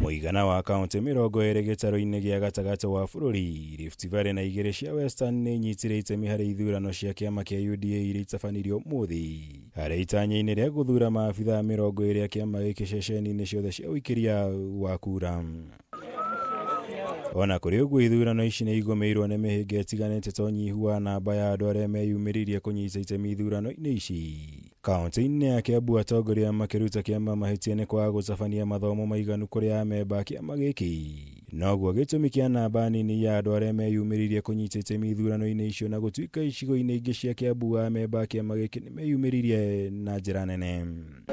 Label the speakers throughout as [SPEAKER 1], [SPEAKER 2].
[SPEAKER 1] Mũigana wa kauntĩ 20 gĩtarũ-inĩ gĩa gatagatĩ wa bũrũri, Rift Valley na igĩrĩ cia Western nĩ inyitire itemi harĩ ithurano cia kĩama kĩa UDA iria itabanirio ũmũthĩ harĩ itanya-inĩ rĩa gũthura maabithaa 20 a kĩama gĩkĩ ceceni-inĩ ciothe cia ũikĩria wa kura. Ona kũrĩ ũguo ithurano ici nĩ igũmĩirwo nĩ mĩhĩnga ĩtiganĩte ta ũnyihu wa namba ya andũ arĩa meyumĩririe kũnyita itemi ithurano-inĩ ici. Kauntĩ-inĩ ya Kiambu atongoria makĩruta kĩama mahĩtia nĩ kwaga gũtabania mathomo maiganu kũrĩ amemba a kĩama gĩkĩ. Noguo gĩtũmi kĩa namba nini ya andũ arĩa meyumĩririe kũnyita itemi ithurano-inĩ icio na gũtuĩka icigo-inĩ ingĩ cia Kiambu amemba a kĩama gĩkĩ nĩ meyumĩririe na njĩra nene.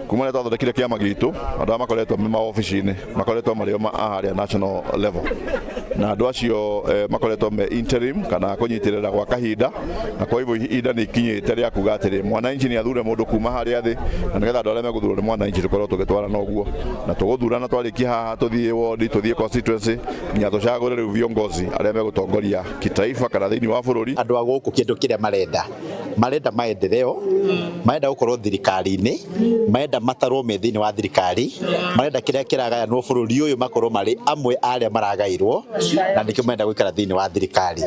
[SPEAKER 2] Kuma rĩrĩa twathondekire kĩama gitũ, andũ arĩa makoretwo me maobici-inĩ makoretwo marĩ o a harĩa national level na andũ acio makoretwo me interim kana kũnyitĩrĩra gwa kahinda, na kwa hivyo ihinda nĩ ikinyĩte rĩa kuga atĩrĩ mwananchi nĩ athure mũndũ kuma harĩa thĩ, na nĩgetha andũ arĩa megũthurwo nĩ mwananchi tũkorwo tũgĩtwarana ũguo, na tũgũthurana twarĩkia haha tũthiĩ ward, tũthiĩ constituency nginya tũcagũre rĩu viongozi arĩa megũtongoria kitaifa kana thĩinĩ wa bũrũri.
[SPEAKER 3] Andũ a gũkũ kĩndũ kĩrĩa marenda, marenda maendeleo, marenda gũkorwo thirikari-inĩ, marenda matarwo me thĩinĩ wa thirikari, marenda kĩrĩa kĩragayanwo bũrũri ũyũ makorwo marĩ amwe a arĩa maragaĩrwo, na nĩkĩo marenda gũikara thĩinĩ wa thirikari.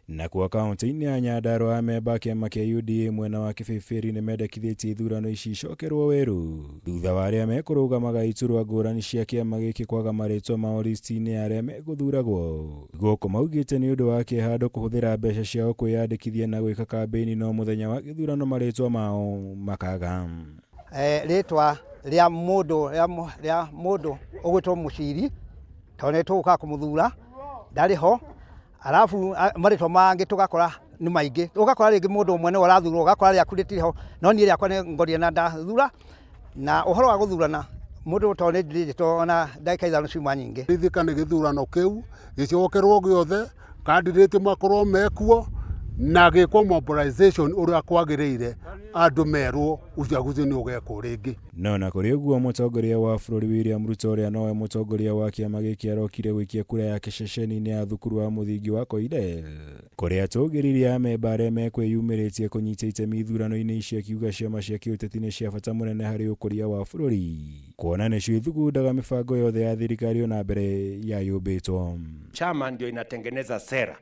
[SPEAKER 1] Nakuo kauntĩ-inĩ ya Nyandarua amemba a kĩama kĩa UDA mwena wa Kĩbĩbĩri nĩmendekithĩtie ithurano ici icokerwo werũ thutha wa arĩa mekũrũgamaga iturwa ngũrani cia kĩama gĩkĩ kwaga marĩtwa mao listi-inĩ ya arĩa megũthuragwo. Gũkũ maugĩte nĩ ũndũ wa kĩeha andũ kũhũthĩra mbeca ciao kwĩyandĩkithia na gwĩka kambĩini no mũthenya wa gĩthurano marĩtwa mao makaga.
[SPEAKER 4] Rĩtwa rĩa mũndũ rĩa mũndũ ũgwĩtwo Mũciri tondũ nĩ tũgũkaga kũmũthura ndarĩ ho, arabu marĩtwa mangĩ tũgakora nĩ maingĩ, ũgakora rĩngĩ mũndũ ũmwe nĩwe ũrathurwo ũgakora rĩaku rĩtirĩ ho, no niĩ rĩakwa nĩ ngorire na ndathura, na ũhoro wa gũthurana mũndũ tondũ nĩ ndirĩtwo ona ndagĩka ithano ciuma nyingĩ.
[SPEAKER 5] Rithika nĩ gĩthurano kĩu gĩcokerwo gĩothe, candidate makorwo mekuo na gĩkwo mobilization ũrĩa kwagĩrĩire andũ merwo uchaguzi nĩ ũgekwo rĩngĩ.
[SPEAKER 1] No na kũrĩ ũguo mũtongoria wa bũrũri William Ruto ũrĩa nowe mũtongoria wa kĩama gĩkĩ arokire gũikia kura yake ceceni-inĩ ya thukuru wa mũthingi wa Koilel kũrĩa atũgĩririe amemba arĩa mekwĩyumĩrĩtie kũnyita itemi ithurano-inĩ ici akiuga ciama cia kĩũteti nĩ cia bata mũnene harĩ ũkũria wa bũrũri kuona nĩcio ithugundaga mĩbango yothe ya thirikari ona mbere ya yũmbĩtwo.
[SPEAKER 6] Chama ndio inatengeneza sera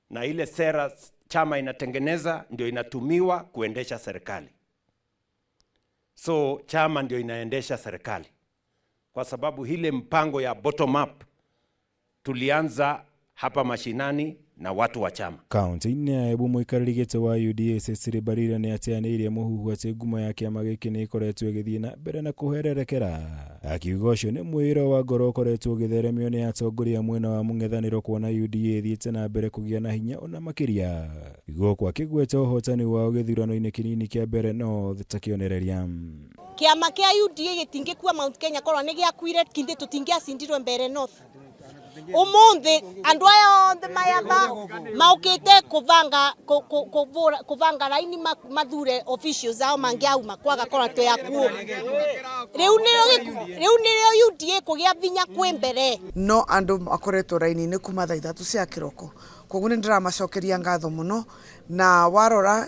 [SPEAKER 6] na ile sera chama inatengeneza ndio inatumiwa kuendesha serikali. So chama ndio inaendesha serikali kwa sababu ile mpango ya bottom up tulianza hapa mashinani na watu wa chama.
[SPEAKER 1] Kaunti-inĩ ya Embu mũikarĩri gĩtĩ wa UDA Cecily Mbarire nĩ ateanĩirie mũhuhu atĩ ngumo ya kĩama gĩkĩ nĩ ĩkoretwo ĩgĩthiĩ na mbere na kũhererekera akiuga ũcio nĩ mwĩĩro wa ngoro ũkoretwo ũgĩtheremio nĩ atongoria mwena wa mũng'ethanĩro kuona UDA ĩthiĩte na mbere kũgĩa na hinya ona makĩria gũkũ akĩgweta ũhotani wao gĩthurano-inĩ kĩnini kĩa Mbeere North ta kĩonereria.
[SPEAKER 7] Kĩama kĩa UDA gĩtingĩkua Mount Kenya korwo nĩ gĩakuire kinde tũtingĩacindirwe Mbeere North. Ũmũthĩ andũ aya othe mayatha maũkĩte kũbanga kũbanga raini mathure officials ao mangĩauma kwaga korwo twĩ akuũ. Rĩu nĩrĩo UDA kũgĩa vinya kwĩ mbere.
[SPEAKER 8] No andũ makoretwo raini-inĩ kuma thaa ithatũ cia kĩroko, koguo nĩ ndĩramacokeria ngatho mũno na warora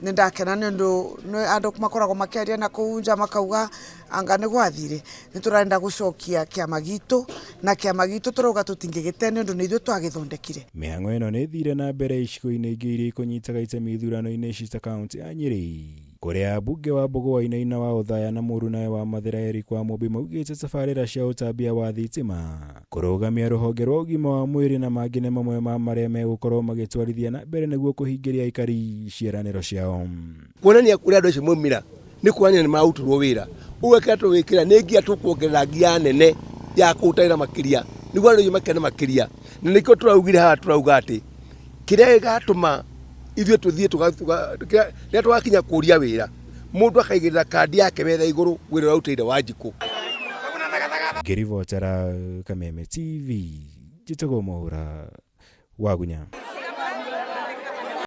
[SPEAKER 8] nĩ ndakena nĩ ũndũ nĩ andũ makoragwo makĩaria na kũu nja makauga anga nĩ gwathire, nĩ tũrenda gũcokia kĩama gitũ na kĩama gitũ tũrauga tũtingĩgĩte nĩ ũndũ nĩ ithuĩ twagĩthondekire.
[SPEAKER 1] Mĩhang'o ĩno nĩ ĩthire na mbere icigo-inĩ ingĩ iria ikũnyitaga itemi ithurano-inĩ ici ta kaunti ya Nyĩrĩ kũrĩa ambunge wa Mbũgũ Wainaina wa Othaya na mũrunawe wa Mathĩra Eric Wamũmbi maugĩte tabarĩra cia ũtambia wa thitima, kũrũgamia rũhonge rwa ũgima wa mwĩrĩ na mangĩ nĩ mamwe ma marĩa megũkorwo magĩtwarithia na mbere nĩguo kũhingĩria aikari ciĩranĩro ciao.
[SPEAKER 9] Kuonania kũrĩa andũ acio maumĩra nĩ kuonania nĩ marutĩrwo wĩra. Ũguo kĩrĩa tũgwĩkĩra nĩ nginya tũkuongerera ngia nene ya kũruta wĩra makĩria nĩguo andũ acio makene makĩria. Na nĩkĩo tũraugire haha tũrauga atĩ kĩrĩa gĩgatũma ithuĩ tũthiĩ rĩrĩa tũgakinya kũria wĩra mũndũ akaigĩrĩra kandi yake metha igũrũ wĩra ũrĩa arutĩire Wanjikũ.
[SPEAKER 1] Ngĩribotera Kameme TV, njĩtagwo Mwaũra Wagunya.